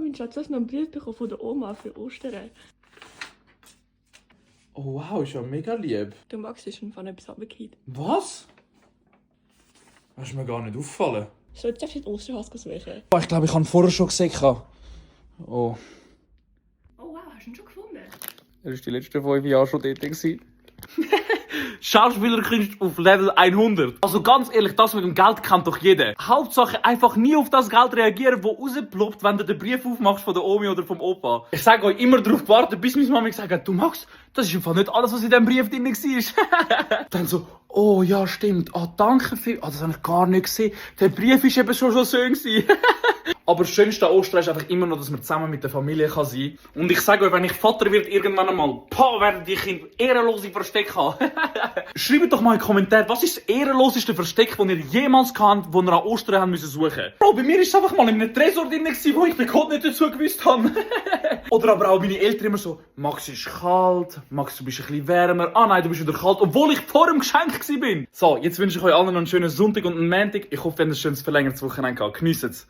mein Schatz, du hast noch einen Brief bekommen von der Oma für Ostern. Oh wow, ist ja mega lieb. Der Max ist schon von etwas runtergefallen. Was? Das ist mir gar nicht aufgefallen. Solltest du jetzt den Osterhase suchen? Ich glaube, ich habe vorher schon gesehen. Oh. Oh wow, hast du ihn schon gefunden? Er war die letzten 5 Jahre schon dort. Schauspielerkunst auf Level 100. Also ganz ehrlich, das mit dem Geld kennt doch jeder. Hauptsache einfach nie auf das Geld reagieren, das rausploppt, wenn du den Brief aufmachst von der Omi oder vom Opa. Ich sage euch immer darauf warten, bis meine Mama gesagt hat, du Max, das ist einfach nicht alles, was in diesem Brief drin war. Dann so, oh ja, stimmt. Ah, danke viel. Ah, das habe ich gar nicht gesehen. Der Brief war eben schon so schön. Aber das Schönste an Ostern ist einfach immer noch, dass man zusammen mit der Familie sein kann. Und ich sage euch, wenn ich Vater wird irgendwann einmal, werden die Kinder ehrenlose Verstecke haben. Schreibt doch mal in die Kommentare, was ist das ehrenloseste Versteck, das ihr jemals kennt, das ihr an Ostern haben müssen suchen? Bro, bei mir war es einfach mal in einem Tresor drin, wo ich den Code nicht dazu gewusst habe. Oder aber auch meine Eltern immer so, Max ist kalt, Max du bist ein bisschen wärmer, ah nein, du bist wieder kalt, obwohl ich vor dem Geschenk war. So, jetzt wünsche ich euch allen noch einen schönen Sonntag und einen Montag. Ich hoffe, ihr habt ein schönes verlängertes Wochenende gehabt. Geniesst es.